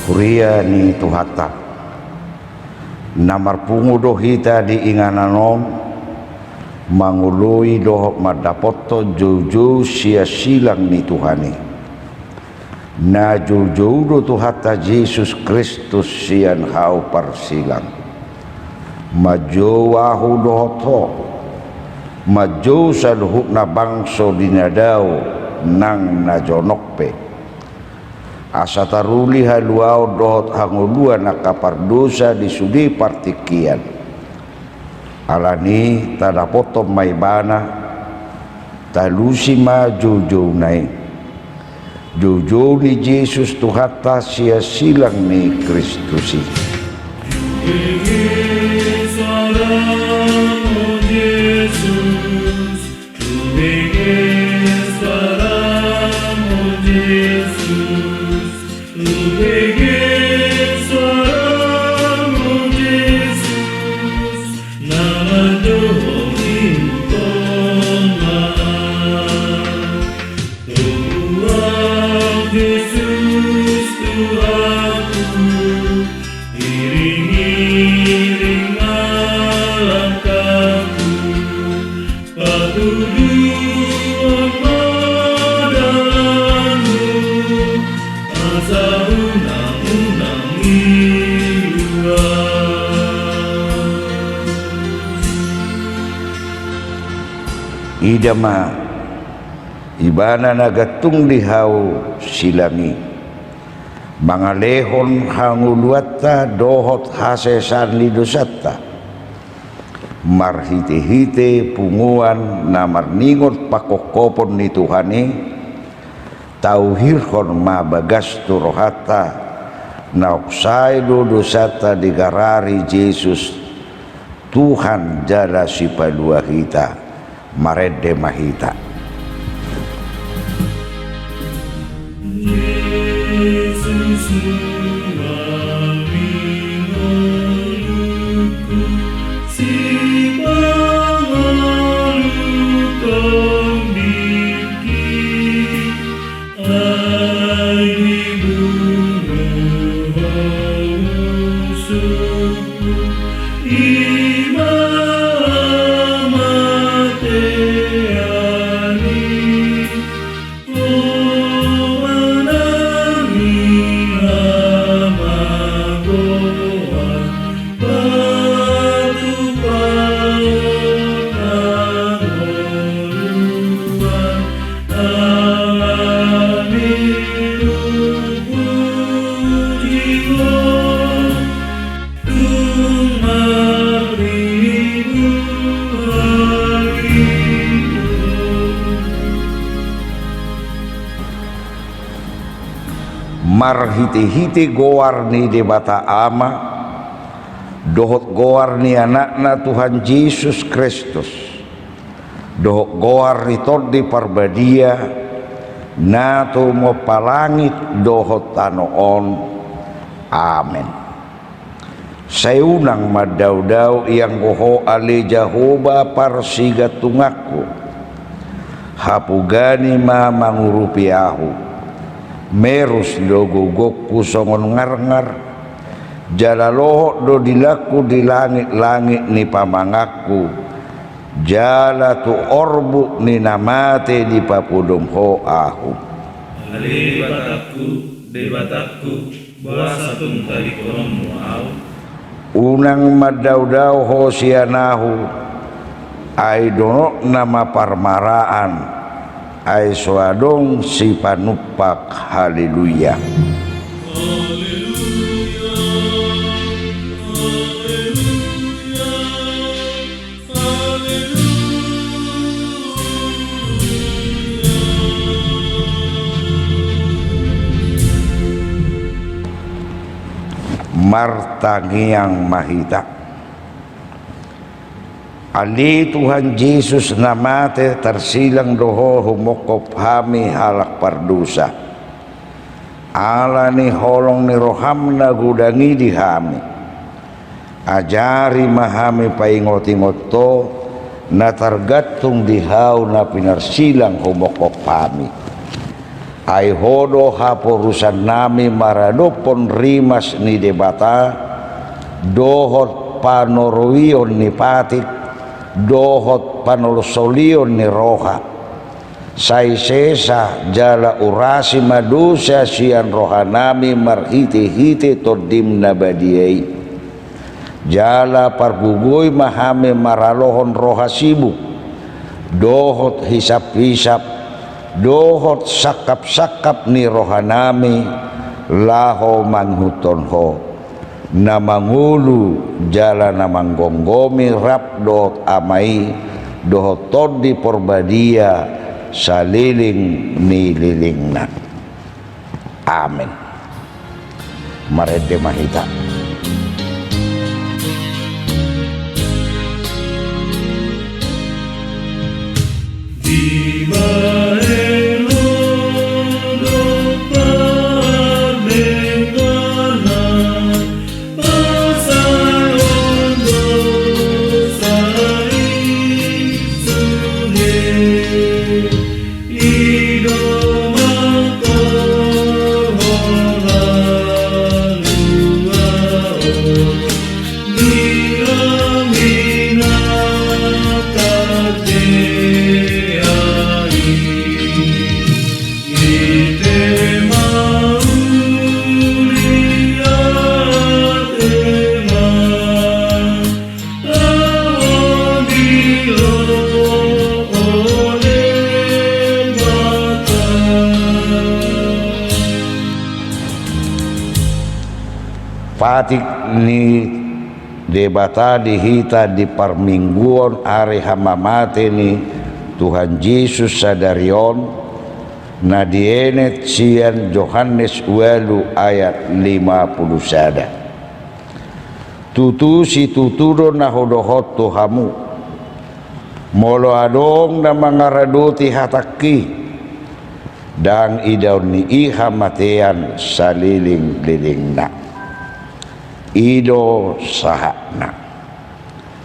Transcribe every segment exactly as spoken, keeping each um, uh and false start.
Huria ni Tuhanta, na marpungu do hita di inganan on, mangoloi dohot mandapothon joujou sian silang ni Tuhan i. Na joujou do Tuhanta Jesus Kristus sian hau parsilang. Manjou ahu dohot ho, manjou saluhutna bangso di na dao nang na jonok pe. Asa taruli haluaon dohot hangoluan angka pardosa di sude partingkian. Alani i tadapothon ma Ibana, talusi ma joujouna i. Joujou ni Jesus Tuhanta sian silang ni Kristus i. Iring-iring ma langkahku, patuduhon ma dalanmu, asa unang-unang i luas. Ida ma Ibana na gantung di hau silang i, mangalehon hangoluanta dohot hasesaan ni dosanta, marhite-hite punguan na marningot pangkophopon ni Tuhan i, tauhirhon ma bagas tu rohanta, naung sae do dosanta digarari Jesus, Tuhan jala Sipalua hita. Marende ma hita. Jesus, nuaeng ngolungku, sipangolu tondingki, ai dibunu Ho musuhku, i ma hamatean i. Ho manang i hamagoan, patupahon hangoluan, alani i hupuji Ho. Marhite-hite goar ni Debata Ama, dohot goar ni Anakna Tuhan Jesus Kristus, dohot goar ni Tondi Parbadia, na tumompa langit dohot tano on. Amen. Sai unang mandao-dao ianggo Ho ale Jahowa parsigantunganku. Hapogani ma mangurupi ahu. Merus do gogongku songon ngarngar. Jala lohot do dilangku di langit-langit ni pamanganku. Jala tu orbuk ni na mate dipapodom Ho ahu. Ale Debatangku, Debatangku, boasa tung tadingkononmu ahu? Unang mandao-dao Ho sian ahu, ai donokna ma parmaraan, ai so adong sipanumpak. Haleluya. Martangiang ma hita. Ale Tuhan Jesus na mate, tarsilang do Ho humophop hami halak pardosa. Ala ni holong ni roham na godang i di hami, ajari ma hami paingot-ingot Ho na targantung di hau na pinarsilang humophop hami. Ai Ho do haporusannami maradophon rimas ni Debata, dohot panoroion ni patik, dohot panolsolion ni roha. Sai sesa jala urasi ma dosa sian rohanami marhitehite Tondim na badia i. Jala pargogoi ma hami maralohon roha sibuk, dohot hisaphisap, dohot sangkapsangkap ni rohanami, laho mangihuthon Ho, na mangolu jala na manggomgomi rap dohot Ama i, dohot Tondi Porbadia, saleleng ni lelengna. Amen. Marende ma hita. Dibahen Ho do pardengganan, pasahat dosa i sude. I do mangkorhon haluaon ni hami na tardea i. Ite ma, uli ate ma, laho dilolohon Debata. Patik ni Debata di hita di parmingguon ari hamamate ni Tuhan Jesus sadari on, na dienet sian Johannes ualu ayat lima pulu sada. Tutu situtu do na hudohon tu hamu, molo adong na mangaradoti hatangki, ndang idaon ni i hamatean saleleng-lelengna. I do sahatna.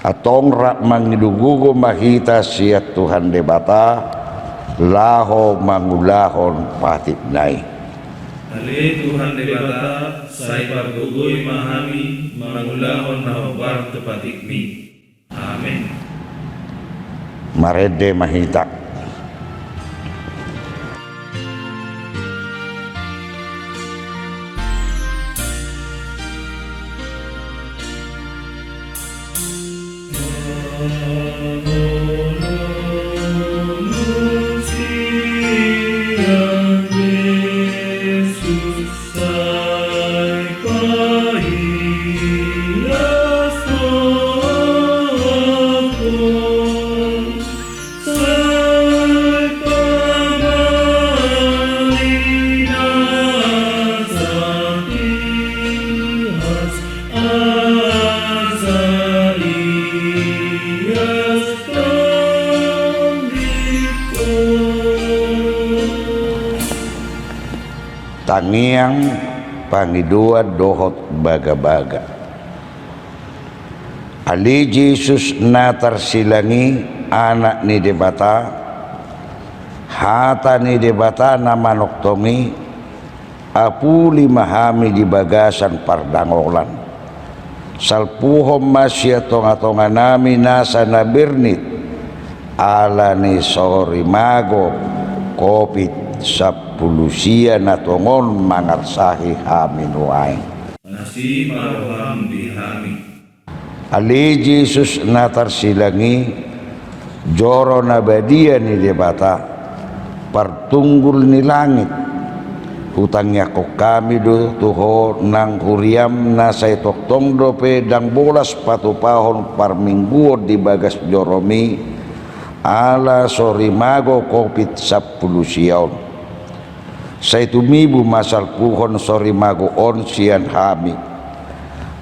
Antong rap mangido gogo ma hita sian Tuhan Debata, laho mangulahon patikna i. Ale Tuhan Debata, sai pargogoi ma hami mangulahon na hombar tu patikmi. Amen. Marende ma hita. Tangiang pangidoan dohot bagabaga. Ale Jesus na tarsilang i, Anak ni Debata, hata ni Debata na manongtong i, apuli ma hami di bagasan pardangolan. Salpuhon ma sian tongatonganami nasa na bernit, ala ni sorimago Covid sampulu sia na tongon mangarsahi hami nuaeng. Asi ma roham di hami. Ale Jesus na tarsilang i, joro na badia ni Debata, partunggul ni langit, hutangiangkon hami do tu Ho nang huriam na sai tongtong dope ndang bolas patupahon parmingguon di bagas joromi, ala sorimago Covid sampulu sia on. Sai tumibu ma salpuhon sorimago on sian hami.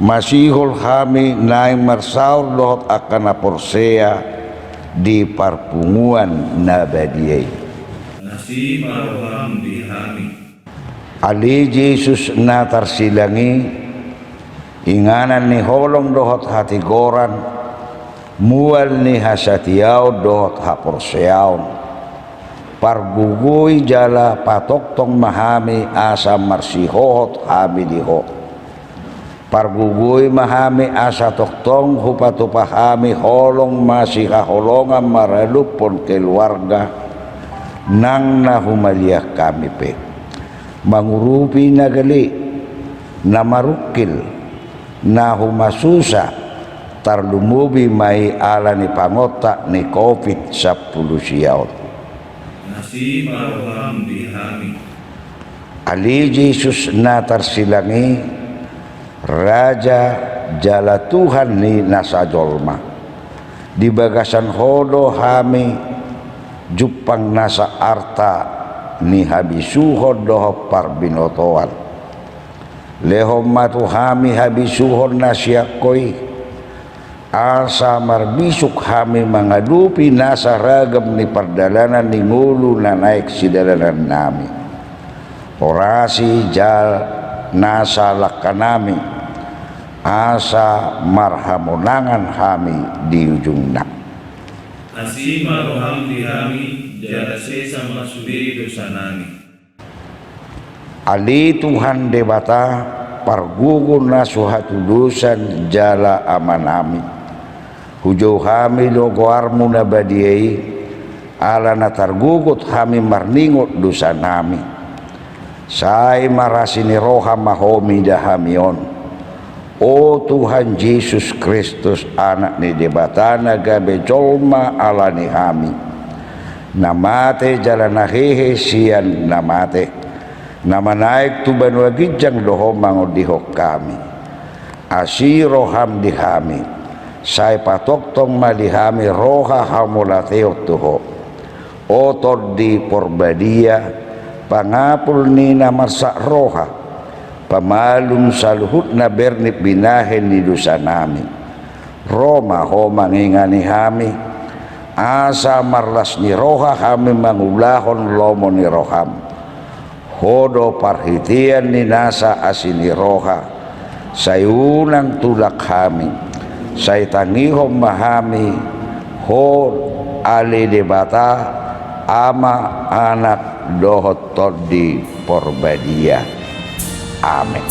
Masihol hami naeng marsaor dohot angka na porsea di parpunguan na badia i. Asi ma roham di hami. Ale Jesus na tarsilang i, inganan ni holong dohot hatigoran, mual ni hasatiaon dohot haporseaon. Pargogoi jala patongtong ma hami asa marsihohot hami di Ho. Pargogoi ma hami asa tongtong hupatupa hami holong masihaholongan maradophon keluarga nang na humaliang hami pe. Mangurupi na gale, na marungkil, na humasusa, tarlumobi ma i ala ni pangontak ni Covid sampulu sia on. Asi ma roham di hami. Ale Jesus na tarsilang i, Raja jala Tuhan ni nasa jolma. Di bagasan Ho do hami jumpang nasa arta ni habisuhon dohot parbinotoan. Lehon ma tu hami habisuhon na sian Ho i, asa marbisuk hami mangadopi nasa ragam ni pardalanan ni ngolu na naeng sidalanan nami. Horasi jala nasa langka nami, asa marhamonangan hami di ujungna. Asi ma roham di hami, jala sesa ma sude dosa nami. Ale Tuhan Debata, pargogo na so hatudosan jala Amanami. Hujou hami do goarmu na badia i, ala na targogot hami marningot dosa nami. Sai marasi ni roha ma Ho mida hami on. O Tuhan Jesus Kristus, Anak ni Debata na gabe jolma ala ni hami, na mate jala na hehe sian na mate, na manaek tu banua ginjang do Ho mangondihon hami. Asi roham di hami, sai patongtong ma di hami roha hamauliateon tu Ho. O Tondi Porbadia, pangapul ni na marsak roha, pamalum saluhutna bernit binahen ni dosa nami. Ro ma Ho mangingani hami, asa marlas ni roha hami mangulahon lomo ni roham. Ho do parhitean ni nasa asi ni roha, sai unang tulak hami, sai tangihon ma hami Ho ale Debata, Ama, Anak, dohot Tondi Porbadia. Amen.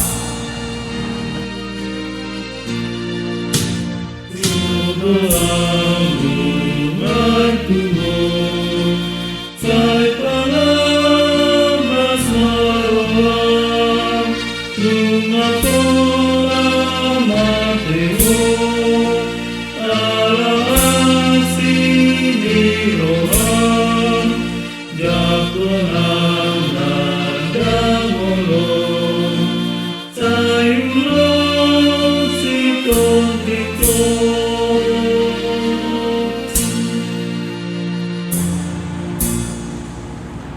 Sai pala ma roham, nunga pola mate Ho, ala asi ni roham, jangkon na ndang olo. Sai ulos i Tondi Ho.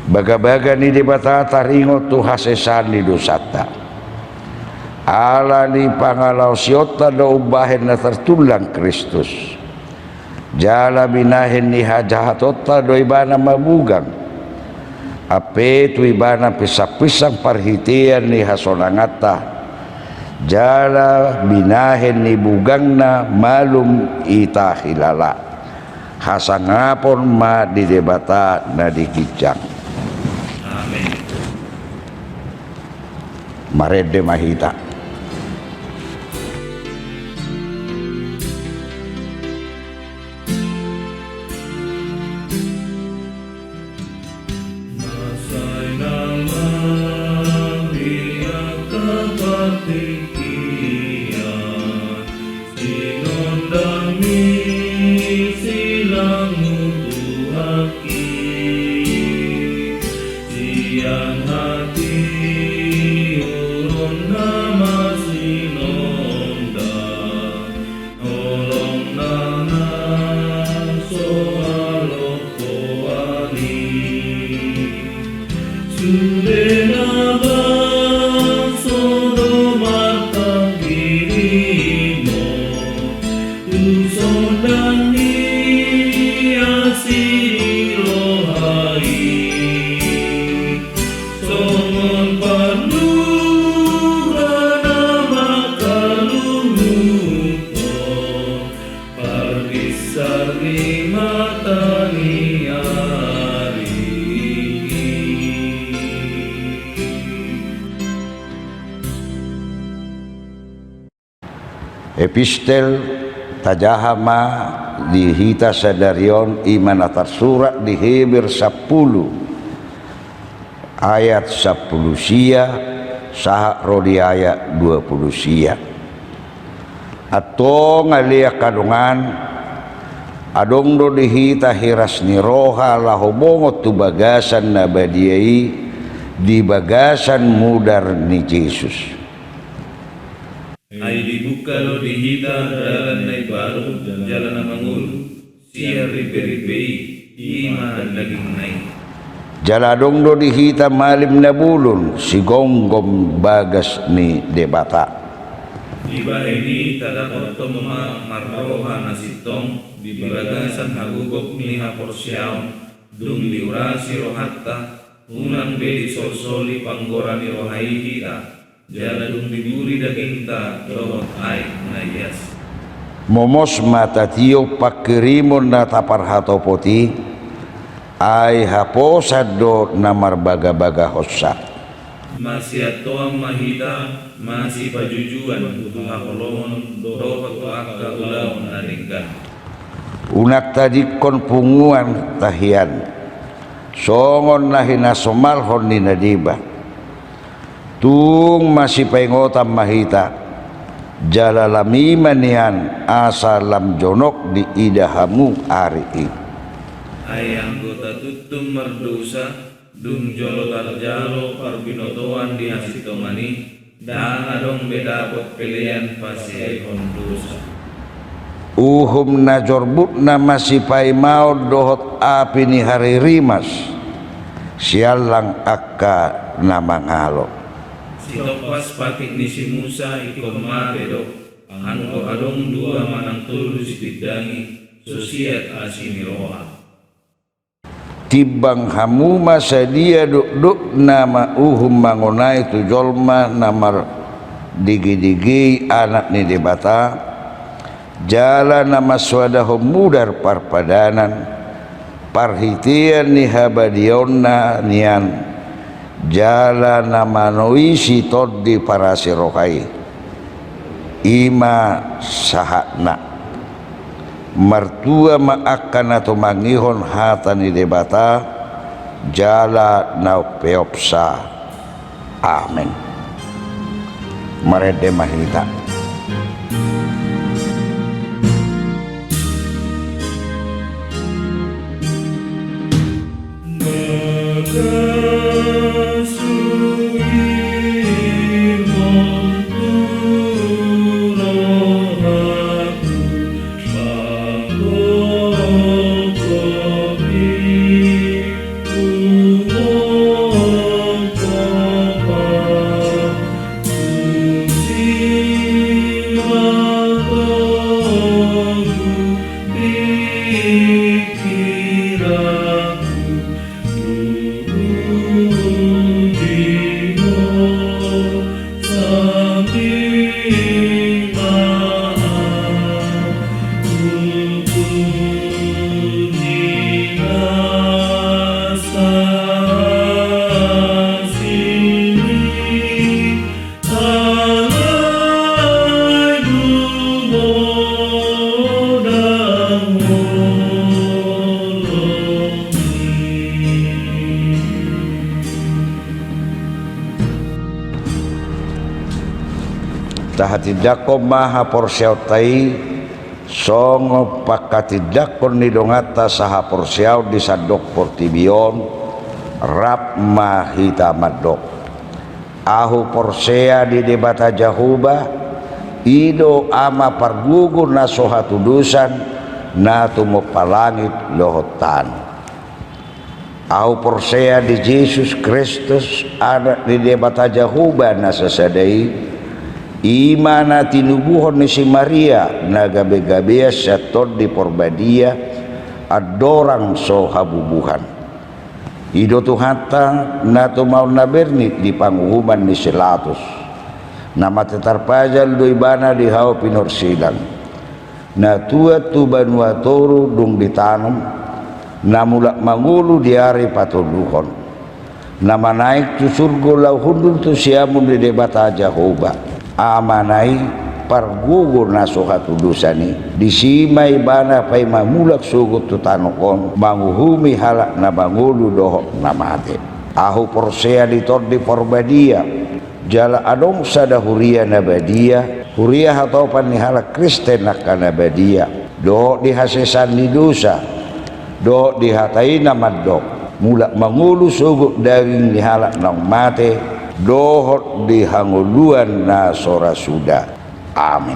Bagabaga ni Debata taringot tu hasesaan ni dosanta. Ala ni pangalaosionta do umbahen na tartullang Kristus. Jala binahen ni hajahatonta do Ibana mabugang. Ampe tu Ibana pinsangpinsang parhitean ni hasonanganta. Jala binahen ni bugangna malum hita hilala. Hasangapon ma di Debata na di ginjang. Amen. Marende ma hita. Na sai na marriak partingkian, sinondang ni silang hutuhaki, sian hatiuron na Epistel tajaha ma di hita sadari on, i ma na tarsurat di Heber sampulu ayat sampulu sia sahat ro di ayat dua pulu sia. Antong ale angka dongan, adong do di hita hiras ni roha laho bongot tu bagasan na badia i di bagasan mudar ni Jesus. Ai dibuka do di hita dalan na imbaru jala na mangolu, sian ripe-ripe i, i ma dagingna i. Jala adong do di hita malim na bulung, sigomgom bagas ni Debata. Dibahen i tadapothon ma marroha na sintong di bagasan hagogop ni haporseaon, dung diurasi rohanta, unang be disolsoli panggora ni roha i hita, jala dung diburi dagingta dohot aek na ias. Momos ma tatiop pangkirimon na taparhatopot i, ai haposan do na marbagabagahonsa. Masiantoan ma hita, masipajujuan tu haholomon dohot tu angka ulaon na denggan. Unang tadingkon punguanta hian, songon na hinasomalhon ni na deba. Tung masipaingotan ma hita, jala lam i ma nian asa lam jonok diida hamu ari i. Ai anggo tatuntun mardosa, dung jolo tarjalo parbinotoan di hasintongan i, ndang adong be dapot pelean paseaihon dosa. Uhum na jorbut na masipaimaon dohot api ni haririmas, siallang angka na mangalo. Sitompas patik ni si Musa ingkon mate do, anggo adong dua manang tolu sitindangi, so siat asi ni roha. Timbang hamu ma sadia dokdokna ma uhum mangonai tu jolma na mardigedigei Anak ni Debata, jala na mansoadahon mudar parpadanan, parhitean ni habadiaonna nian, jala na manoisi tondi parasi roha i. I ma sahatna. Martua ma angka na tumangihon hata ni Debata, jala na umpeopsa. Amen. Marende ma hita. Tahatindangkon ma haporseaonta i, songon pangkatindangkon ni donganta sahaporseaon di sandok portibi on, rap ma hita mandok. Ahu porsea di Debata Jahowa, i do Ama pargogo na so hatudosan, na tumompa langit dohot tano. Ahu porsea di Jesus Kristus, Anak ni Debata Jahowa na sasada i, i ma na tinubuhon ni si Maria, na gabegabean sian Tondi Porbadia, andorang so habubuhan. I do Tuhanta, na tumaon na bernit di panguhuman ni si Latus. Na mate tarpajal do Ibana di hau pinorsilang. Na tuat tu banua toru dung ditanom, na mulak mangolu di ari patoluhon. Na manaek tu surgo laho hundul tu siamun ni Debata Jahowa, Amana i, pargogo na so hatudosan i. Disi ma ibana paima mulak sogot tu tano on, manguhumi halak na mangolu dohot na mate. Ahu porsea di Tondi Parbadia, jala adong sada huria na badia, huria hatopan ni halak Kristen angka na badia, dohot di hasesaan ni dosa, dohot di hata i na mandok, mulak mangolu sogot daging ni halak naung mate, dohot di hangoluan na so ra suda. Amin.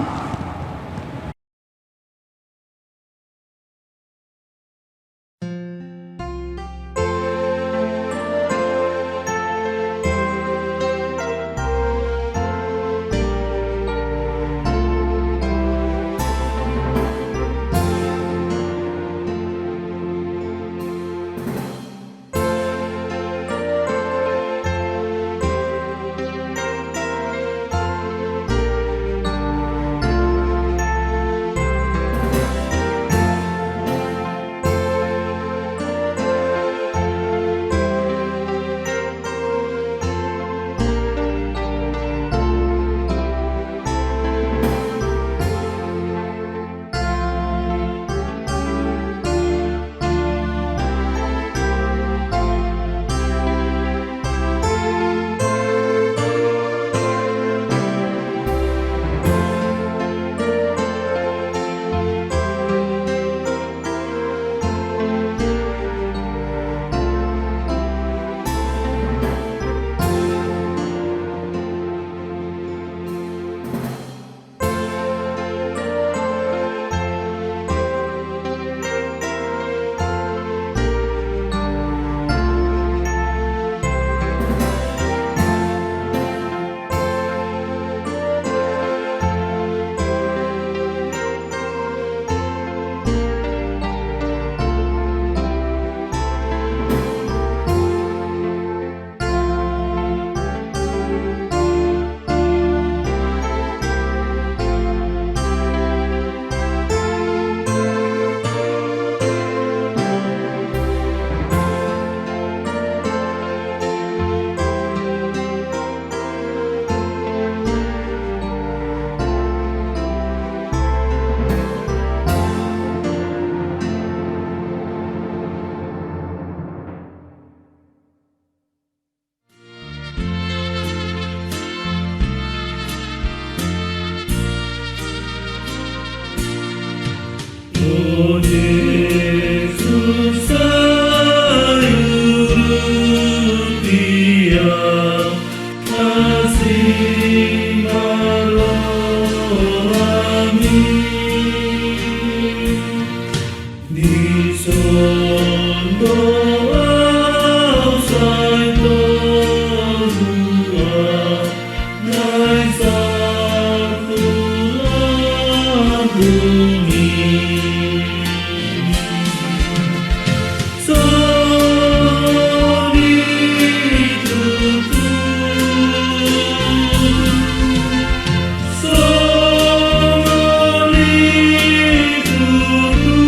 Dison do au sai tolu, naeng satu lambung i. Songon i tutu. Songon i tutu.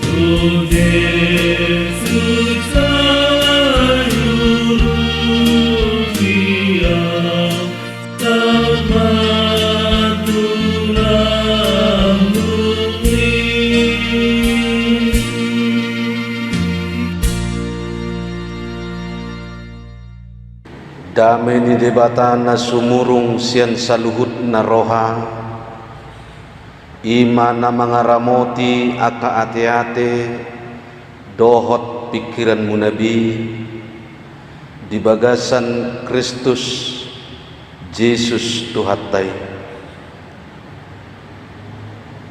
Tu Jesus sai urupi au, saut ma tu lambung i. Dame ni Debata na sumurung sian saluhutna roha, i ma na mangaramoti angka ateate dohot pingkiranmuna be, di bagasan Kristus Jesus Tuhanta i.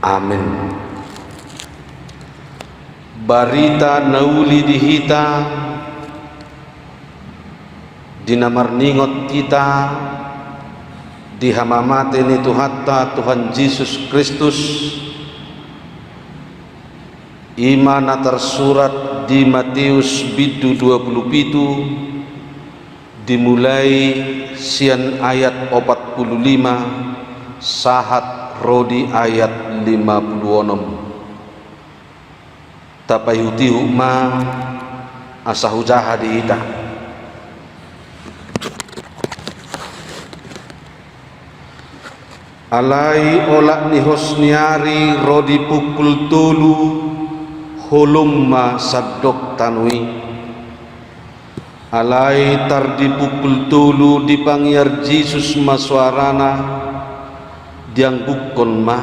Amen. Barita na uli di hita, di na marningot hita di hamamate ni Tuhanta, Tuhan Jesus Kristus, i ma na tarsurat di Mateus bindu dua pulu pitu, dimulai sian ayat opat pulu lima, sahat ro di ayat lima pulu onom. Tapaihutihut ma asa hujaha di hita. Alai olat ni hos ni ari ro di pukul tolu, holom ma sandok tano i. Alai tar di pukul tolu dipangiar Jesus ma soarana, dianggukkon ma: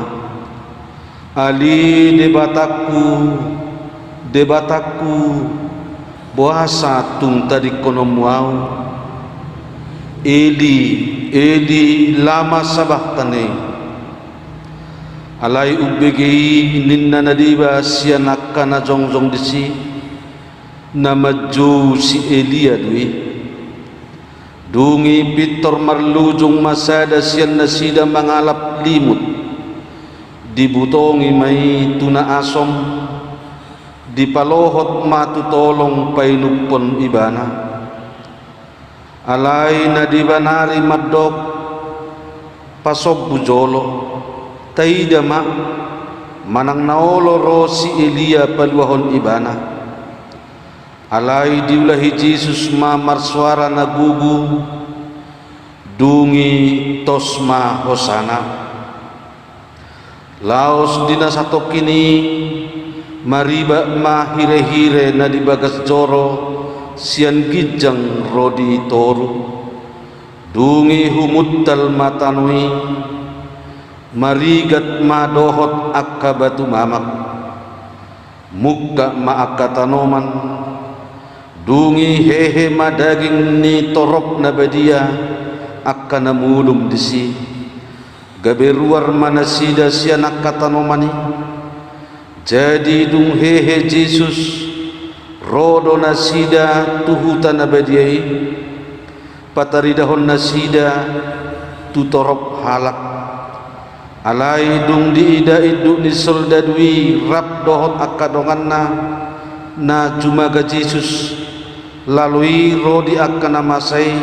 Ale Debatangku, Debatangku, boasa tung tadingkononmu ahu? Eli, Eli, lama sabaktani? Alai umbege i ninna na deba sian angka na jongjong disi, na manjou si Elia do i. Dung i pintor marlujung ma sada sian nasida mangalap limut, dibutongi ma i tu na asom, dipalohot ma tu tolong painumhon ibana. Alai na deba nari mandok: Pasombu jolo, taida ma, manang na olo ro si Elia paluahon ibana. Alai diulahi Jesus ma marsoara na gogo, dung i tos ma hosana. Laos di na satongkin i, maribak ma hirehire na di bagas joro sian ginjang ro di toru. Dung i humuntal ma tano i, marigat ma dohot angka batu mamak. Mungkap ma angka tanoman, dung i hehe ma daging ni torop na badia angka na mulung disi. Gabe ruar ma nasida sian angka tanoman i. Jadi dung hehe Jesus, ro do nasida tu huta na badia i, pataridahon nasida tu torop halak. Alai dung diida induk ni soldadu i rap dohot angka donganna na jumaga Jesus, lalu i ro di angka na masa i,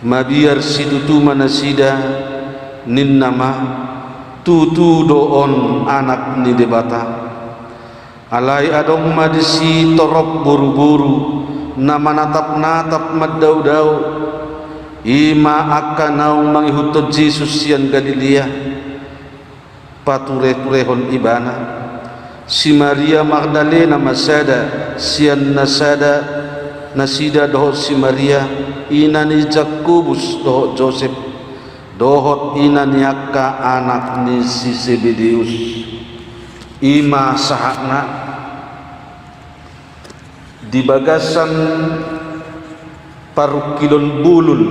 mabiar situtu ma nasida, ninna ma: Tutu do on Anak ni Debata. Alai adong ma disi torop boruboru na manatapnatap mandaodao, i ma angka naung mangihuthon Jesus sian Galilea, patureturehon ibana. Si Maria Magdalena ma sada sian na sada nasida dohot si Maria, ina ni Jakobus dohot Josep, dohot ina ni angka anak ni si Sebedeus. I ma sahatna. Di bagasan parungkilon bulun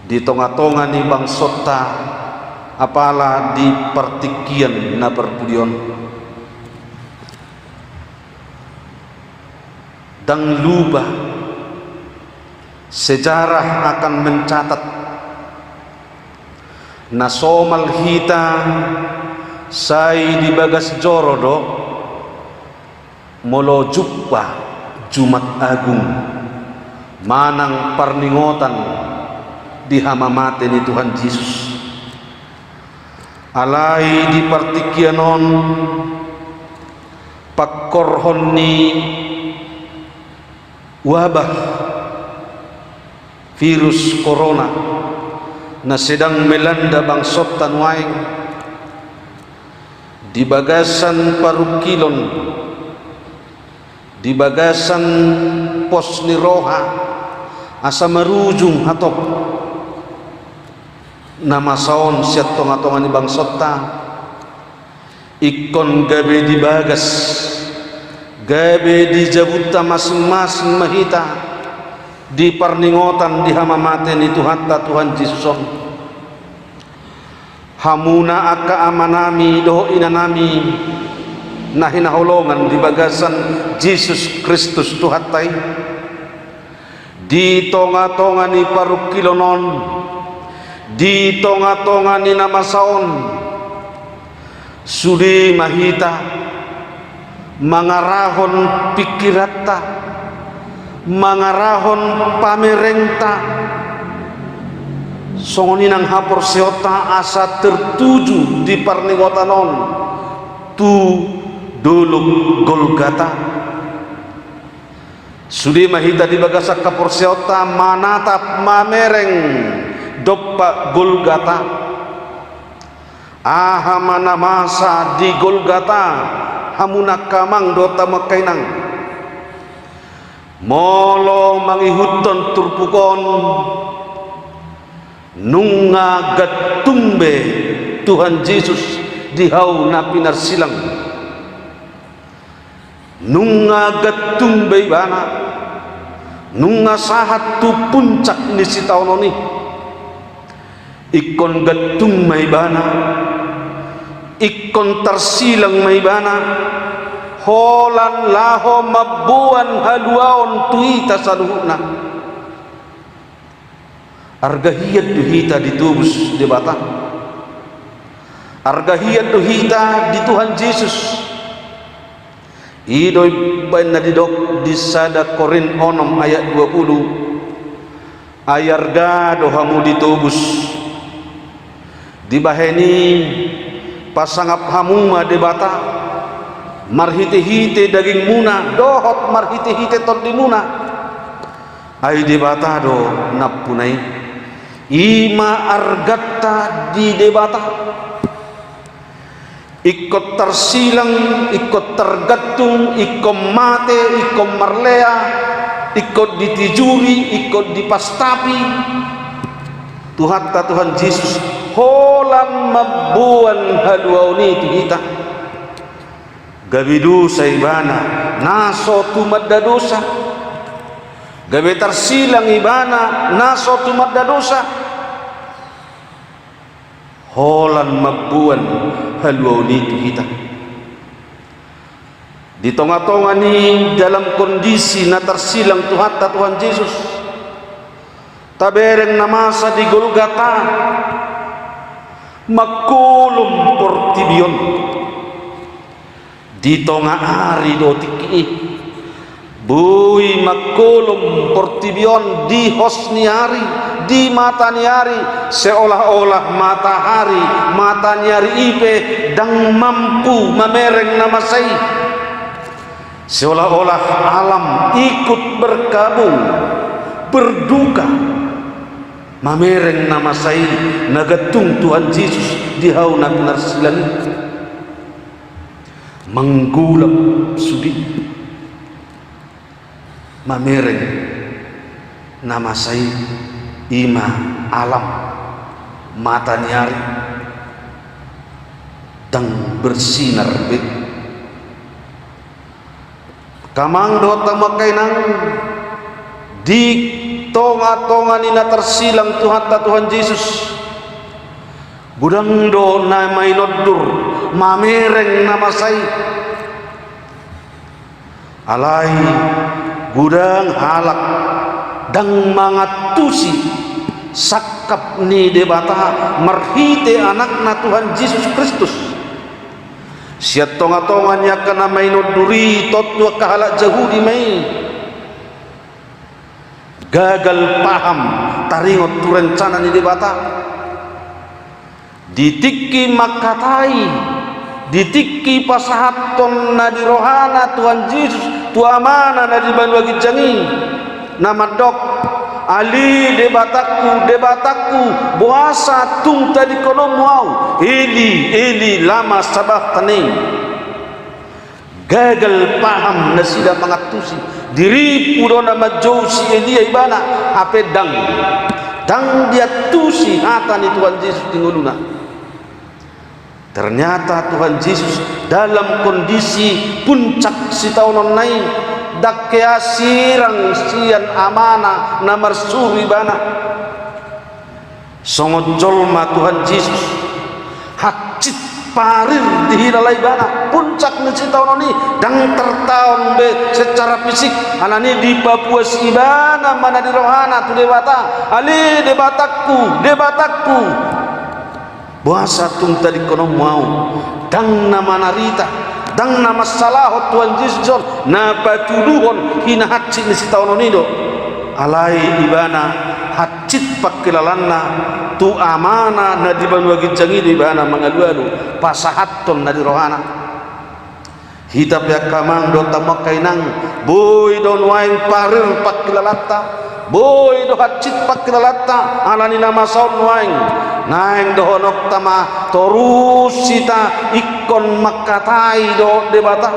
di tongatonga ni bangsonta, apala di partingkian na parpudi on. Ndang lupa, sejarah akan mencatat na somal hita sai di bagas joro do molo jumpa Jumat Agung manang parningotan di hamamate ni Tuhan Jesus. Alai di partingkian on, pangkorhon ni wabah virus corona na sedang melanda bangsonta nuaeng, di bagasan parungkilon, di bagasan pos ni roha, asa marujung hatop na masa on sian tongatonga ni bangsonta, ingkon gabe dibagas, gabe di jabunta masingmasing ma hita di parningotan di hamamate ni Tuhanta Tuhan Jesus on. Hamuna angka amanami dohot inanami na hinaholongan di bagasan Jesus Kristus Tuhanta i, di tongatonga ni parungkilon on, di tongatonga ni na masa on, sude ma hita mangarahon pingkiranta, mangarahon pamerengta, songon i nang haporseaonta asa tertuju di parningotan on tu Dolok Golgata. Sude ma hita di bagasan haporseaonta manatap mamereng Dompak Golgata. Aha ma na masa di Golgata, hamu angka amang dohot hamu angka inang? Molo mangihuthon turpuk on, nunga gantung be Tuhan Jesus di hau na pinarsilang. Nunga gantung be ibana, nunga sahat tu puncak ni sitaonon i. Ingkon gantung ma ibana, ingkon tarsilang ma ibana, holan laho mamboan haluaon tu hita saluhutna. Arga hian do hita ditobus Debata. Arga hian do hita di Tuhan Jesus. I do umbaen na didok di sada Korint onom ayat dua pulu. Ai arga do hamu ditobus. Dibahen i, pasangap hamu ma Debata, marhitehite dagingmuna dohot marhitehite tondimuna. Ai Debata do nampuna i. I ma arganta di Debata. Ingkon tarsilang, ingkon targantung, ingkon mate, ingkon marlea, ingkon ditijuri, ingkon dipastapi Tuhanta Tuhan Jesus, holan mamboan haluaon i tu hita. Gabe dosa ibana na so tumanda dosa. Gabe tarsilang ibana na so tumanda dosa. Holan mamboan haluaon i tu hita. Di tonga-tonga ni dalam kondisi na tarsilang Tuhanta Tuhan Jesus, tabereng na masa di Golgata, mangkolom portibi on. Di tonga ari do tingki i. Boi mangkolom portibi on di hos ni ari, di mata ni ari, seolah-olah matahari, mata ni ari i pe ndang mampu mamereng na masa i. Seolah-olah alam ikut berkabung, berduka, mamereng na masa i na gantung Tuhan Jesus di hau na pinarsilang i. Manggulap sude mamereng na masa i, i ma alam, mata ni ari, ndang bersinar be. Angka amang dohot hamu angka inang, di tonga-tonga ni na tarsilang Tuhanta Tuhan Jesus, godang do na mainondur mamereng na masa i. Alai godang halak ndang mangantusi sangkap ni Debata marhite Anakna Tuhan Jesus Kristus. Sian tonga-tonga ni angka na mainondur i, tontu angka halak Jahudi ma i. Gagal paham taringot tu rencana ni Debata. Di tingki mangkatai, di tingki pasahathon na di rohana Tuhan Jesus tu Amana na di banua ginjang i, na mandok: Ale Debatangku, Debatangku, boasa tung tadingkononmu ahu? Eli, Eli, lama sabakhtani? Gagal paham nasida mangantusi. Diripu do na manjou si Elia ibana, hape ndang, ndang diantusi hata ni Tuhan Jesus di ngoluna. Ternyata Tuhan Jesus dalam kondisi puncak sitaononna i, ndang hea sirang sian Amana na marsuru ibana. Songon jolma Tuhan Jesus, hansit parir dihilala ibana, puncak ni sitaonon i, ndang tartaon be secara fisik, alani dipapuas ibana ma na di rohana tu Debata: Ale Debatangku, Debatangku, boasa tung tadingkononmu ahu? Ndang na manarita, ndang na mansalahon Tuhan Jesus on, na patuduhon hinahansit ni sitaonon i do. Alai ibana hansit pangkilalanna tu Amana na di banua ginjang i do ibana mangalualu, pasahathon na di rohana. Hita pe angka amang dohot hamu angka inang, boi do nuaeng parir pangkilalanta, Boi do hansit pangkilalanta ala ni na masa on nuaeng. Naeng dohononta ma torus hita ingkon mangkatai dohot Debata,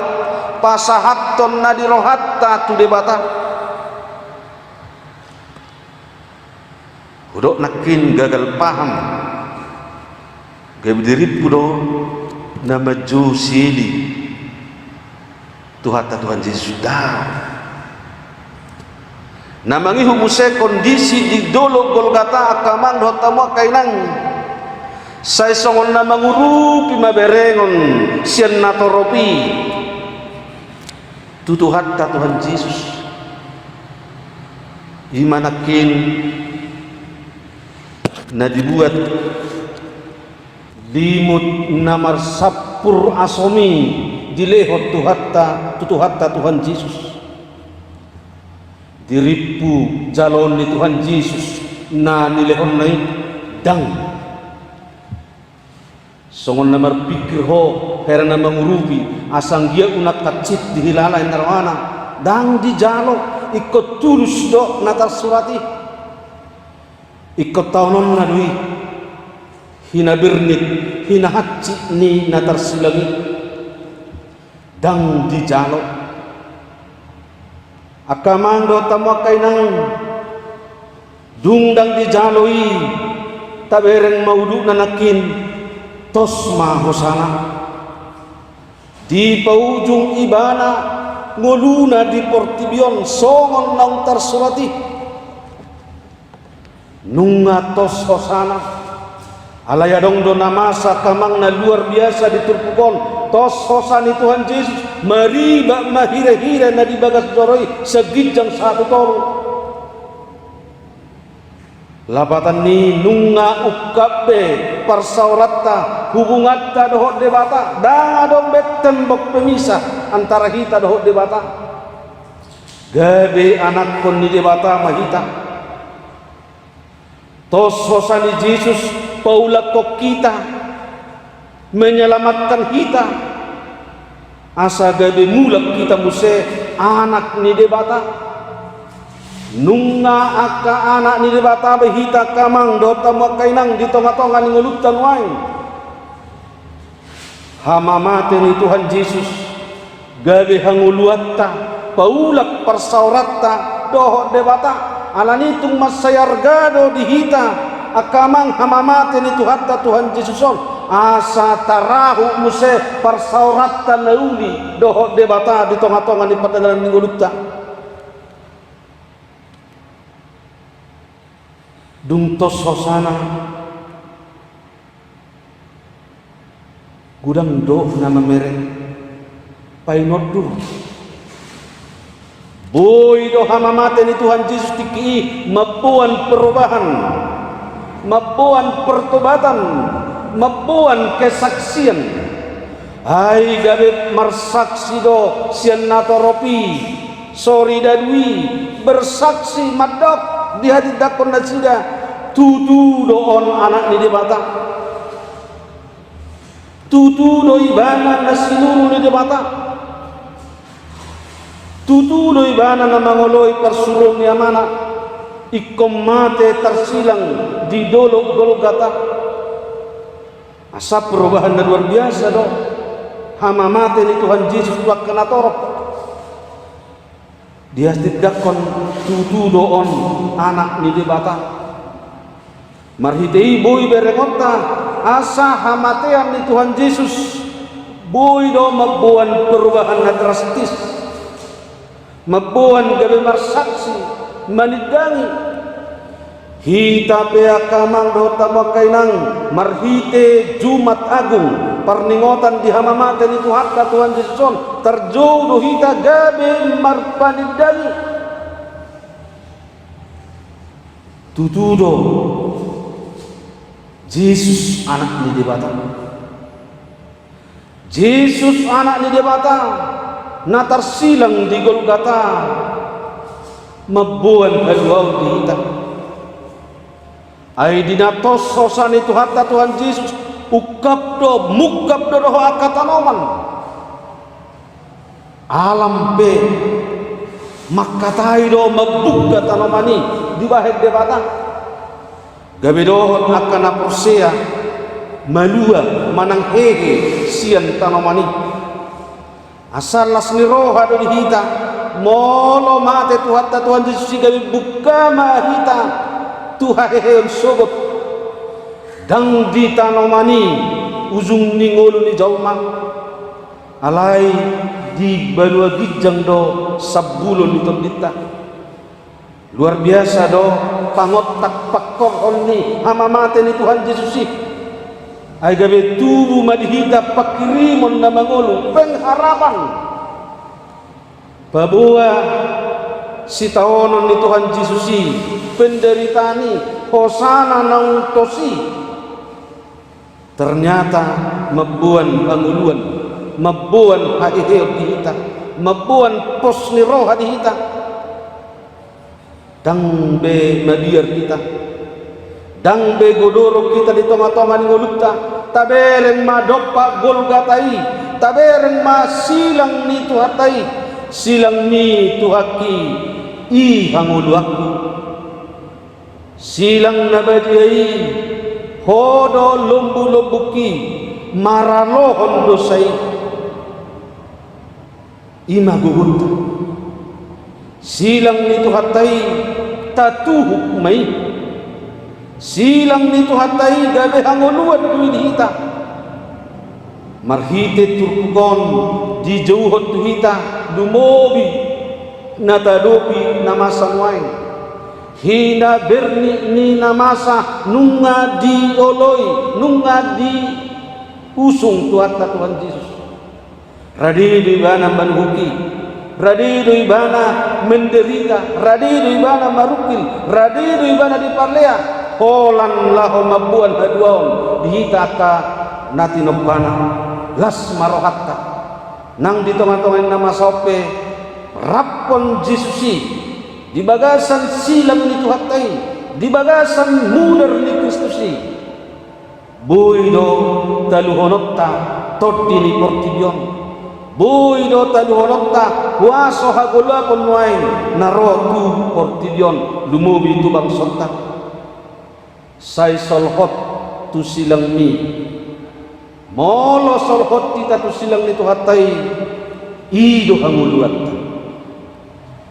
pasahathon na di rohanta tu Debata. Hudok nangkin gagal paham, gabe dirimpu do na manjou si Eli Tuhanta Tuhan Jesus. Daong. Na mangihut muse kondisi di dolok Golgata angka amang dohot hamu angka inang, sai songon na mangurupi ma berengon sian natorop i tu Tuhanta Tuhan Jesus. I ma nangkin na dibuat limut na marsampur asom i dilehon Tuhanta, tu Tuhanta Tuhan Jesus. Dirimpu jaloon ni Tuhan Jesus na nilehonna i? Ndang. Songon na marpingkir ho, hera na mangurupi, asa anggiat unang hansit dihilala inna rohana. Ndang dijalo, ingkon tulus do na tarsurat i. Ingkon taononna do i hinabirnit, hinahansit ni na tarsilang i. Ndang dijalo. Angka amang dohot hamu angka inang, dung ndang dijalo i, tabereng ma udutna nangkin, tos ma hosana. Dipaujung ibana ngoluna di portibi on songon naung tarsurat i. Nunga tos hosana. Alai adong do na masa angka amang na luar biasa di turpuk on. Tos hosa ni Tuhan Jesus, maribak ma hirehire na di bagas joro i, saginjang sahat tu toru. Lapatan ni i nunga ungkap be parsaoranta, hubunganta dohot Debata, ndang adong be tembok pemisah antara hita dohot Debata. Gabe anakkon ni Debata ma hita. Tos hosa ni Jesus paulakkon hita, menyelamatkan hita, asa gabe mulak hita muse anak ni Debata. Nunga angka anak ni Debata be hita angka amang dohot hamu angka inang di tongatonga ni ngolunta nuaeng. Hamamate ni Tuhan Jesus gabe hangoluanta, paulak parsaoranta dohot Debata. Alani i tung mansai arga do di hita angka amang hamamate ni Tuhanta Tuhan Jesus on, asa tarahut muse parsaoranta na uli dohot Debata di tongatonga ni pardalanan ni ngolunta. Dung tos hosana, godang do na mamereng painondul. Boi do hamamate ni Tuhan Jesus tingki i mamboan perubahan, mamboan pertobatan, mamboan kesaksian. Ai gabe marsaksi do sian natorop i, sori dadu i, bersaksi mandok, dihatindangkon nasida, tutu do on Anak ni Debata. Tutu do ibana na sinuru ni Debata. Tutu do ibana na mangoloi parsuruon ni Amana, ingkon mate tarsilang di dolok Golgata. Asa perubahan na luar biasa do hamamate ni Tuhan Jesus tu angka natorop. Dihatindangkon tutu do on Anak ni Debata. Marhite i boi berengonta, asa hamatean ni Tuhan Jesus boi do mamboan perubahan na drastis. Mamboan gabe marsaksi, manindangi. Hita pe angka amang dohot hamu angka inang, marhite Jumat Agung, parningotan di hamamate ni Tuhanta Tuhan Jesus on, tarjou do hita gabe marpanindangi. Tutu do Jesus Anak ni Debata. Jesus Anak ni Debata na tarsilang di Golgata mamboan haluaon di hita. Ai di na tos hosa ni Tuhanta Tuhan Jesus, ungkap do, mungkap do dohot angka tanoman. Alam pe Mangkatai do mambuka tanoman i dibahen Debata. Gabe dohot angka na porsea malua manang hehe sian tanoman i. Asa las ni roha do di hita, molo mate Tuhanta Tuhan Jesus i gabe buka ma hita tu haheheon sogot. Ndang di tanoman i ujung ni ngolu ni jolma. Alai di banua ginjang do sambulon ni tondinta. Luar biasa do pangontak pangkorhon ni hamamate ni Tuhan Jesus i. Ai gabe tubu ma di hita pangkirimon na mangolu, pengharapan. Paboa sitaonon ni Tuhan Jesus i, penderitaan i, hosana naung tos i. Ternyata mamboan hangoluan, mamboan haheheon di hita, mamboan pos ni roha di hita. Ndang be mabiar hita, ndang be godoro hita di tongatonga ni ngolunta. Tabereng ma dompak Golgata i, tabereng ma silang ni Tuhanta i, silang ni Tuhanki i hangoluanku. Silang na badia i, ho do lombulombungki maralohon dosa i. I ma gogonta. Silang ni Tuhanta i tatuhuk ma i. Silang ni Tuhanta i gabe hangoluan do i di hita. Marhite turpuk on dijouhon tu hita lumobi na taadopi na masa nuaeng. Hinaberni ni na masa nunga dioloi, nunga diusung Tuhanta Tuhan Jesus. Rade do ibana manuhuki, rade do ibana menderita, rade do ibana marungkil, rade do ibana dipalea, holan laho mamboan haluaon di hita angka na tinompana. Las ma rohanta. Nang di tongatonga ni na masa on pe, raphon Jesus i di bagasan silang ni Tuhanta i, di bagasan mudar ni Kristus i. Boi do taluhononta tondi ni portibi on. Boi do taluhononta huaso hagoluhon nuaeng na ro tu portibi on, lumobi tu bangsonta. Sai solhot tu silangmi. Molo solhot hita tu silang ni Tuhanta i, i do hangoluanta.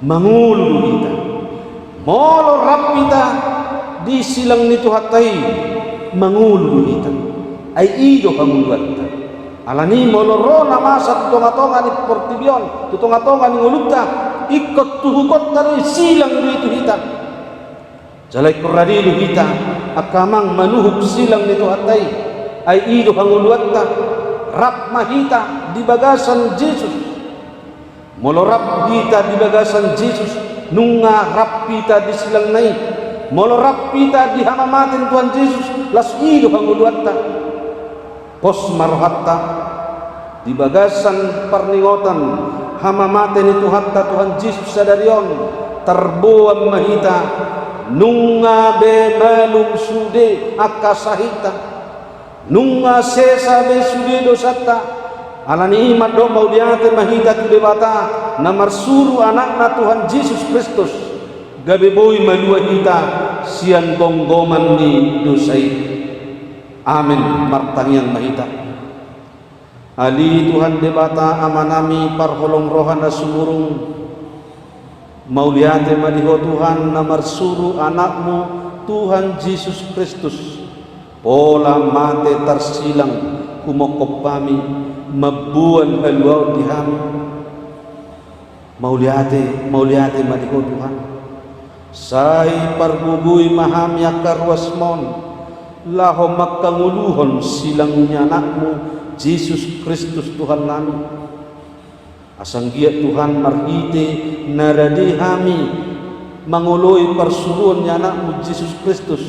Mangolu do hita. Molo rap hita di silang ni Tuhanta i, mangolu do hita. Ai i do hangoluanta. Alani molo ro na masa tu tongatonga ni portibi on, tu tongatonga ni ngolunta, ingkon tuhukonta do i, silang do i tu hita. Jala ingkon rade do hita angka amang manuhuk silang ni Tuhanta i, ai i do hangoluanta. Rap ma hita di bagasan Jesus. Molo rap hita di bagasan Jesus, nunga rap hita di silangna i. Molo rap hita di hamamate ni Tuhan Jesus, las i do hangoluanta. Pos ma rohanta di bagasan parningotan hamamate ni Tuhanta Tuhan Jesus sadari on, tarboan ma hita, nunga be malum sude angka sahitanta, nunga sesa be sude dosanta. Alani i mandok mauliate ma hita tu Debata na marsuru Anakna Tuhan Jesus Kristus, gabe boi malua hita sian gomgoman ni dosa i. Amen. Martangiang ma hita. Ale Tuhan Debata Amanami parholong roha na sumurung, mauliate ma di Ho Tuhan na marsuru Anakmu Tuhan Jesus Kristus, pola mate tarsilang humongkop hami, mamboan haluaon di hami. Mauliate, mauliate ma di Ho Tuhan. Sai pargogoi ma hami angka ruasmon, laho manghangoluhon silang ni Anakmu Jesus Kristus Tuhannami. Asa anggiat Tuhan marhite na rade hami mangoloi parsuruon ni Anakmu Jesus Kristus,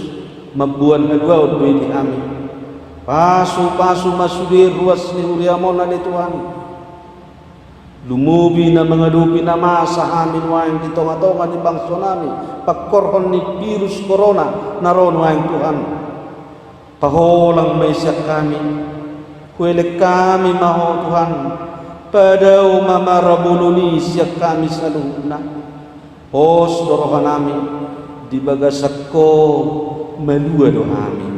mamboan haluaon do i di hami. Pasupasu ma sude ruas ni huriaMon ale Tuhan. Lumobi na mangadopi na masa hami nuaeng di tongatonga ni bangsonami, pangkorhon ni virus corona na ro nuaeng Tuhan. Paholang ma i sian hami, huelek hami ma Ho Tuhan, padao ma marabolon i sian hami saluhutna. Pos do rohanami, di bagasan Ho malua do hami.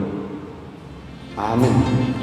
Amen.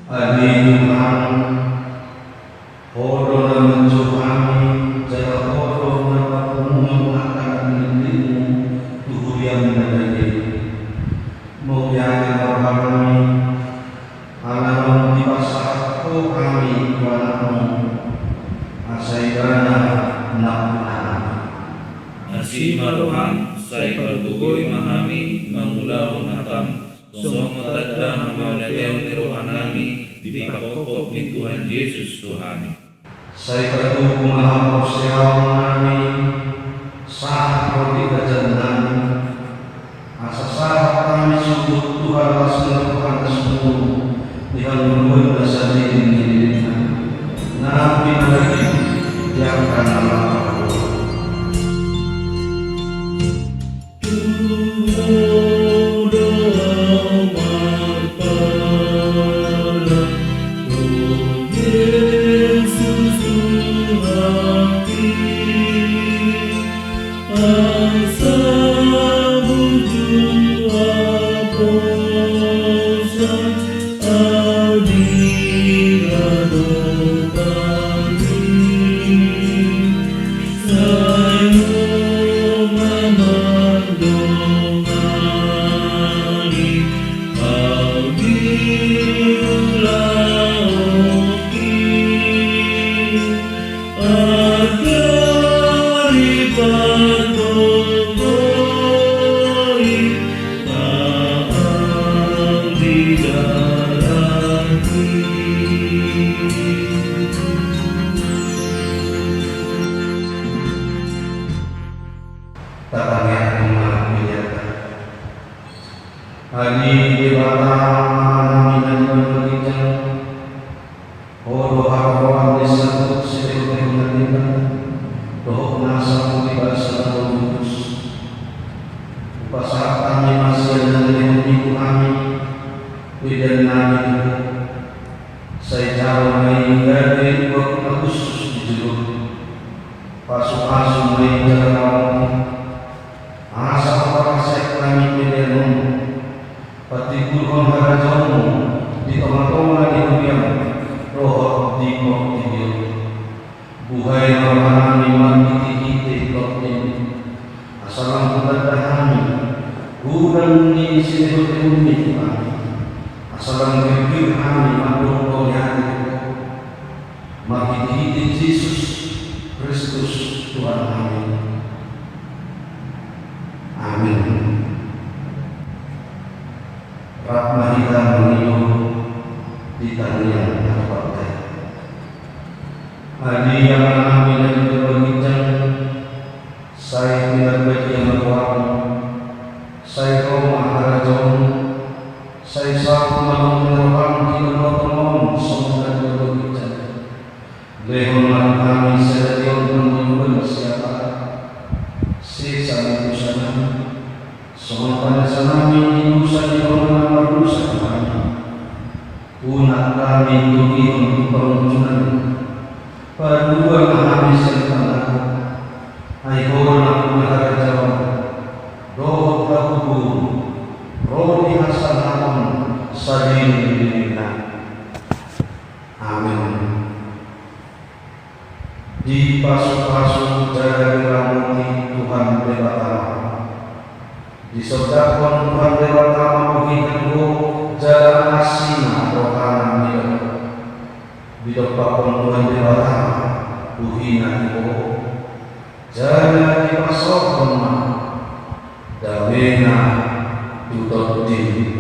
Ale Tuhan, Ho do na manjou hami, jala Ho do na papungu angka na pinillitmu tu huriam na badia i. Mauliate ma rohanami, ala naung dipasahat Ho hami tu Anakmu, asa Ibana na ula hami. Asi ma roham, sai pargogoi ma hami mangulahon hatam, songon tanda hamauliateon ni rohanami di panghophop ni Tuhan Jesus tu hami. Sai patubu ma haporseaonnami sahat ro di hajannami, asa sahat hami sogot tu las ni roha na sumurung di hangoluan na saleleng ni lelengna. Na pinarade di angka na laho. Tatangiangkon ma hurianta. Ale Huriam dohot di portibi on. Buhai ma rohanami marhitehite tondimi, asa lam hutanda hami godang ni silehonlehonmi tu hami, asa lam girgir hami mandok mauliate tu Ho, marhitehite Jesus Kristus Tuhannami. Amin. Rap ma hita mangido di tangiang na hupangkatahon. Ale Amanami na di banua ginjang, sai pinarbadia ma goarMu, sai ro ma harajaonMu, sai saut ma lomo ni rohaM di banua tonga on songon na di banua ginjang. Lehon ma tu hami sadari on hangoluan siapari. Sesa ma dosanami, songon panesanami di dosa ni dongan na mardosa tu hami. Unang hami togihon tu pangunjunan. Palua ma hami sian pangago. Ai Ho do nampuna harajaon dohot hagogoon, ro di hasangapon saleleng ni lelengna. Amin. Dipasupasu jala diramoti Tuhan Debata ma. Disondangkon Tuhan Debata ma buhina tu ho, jala asi ma rohana mida ho. Didompakkon Tuhan Debata ma buhina tu ho, jala dipasaorhon ma damena tu tondim.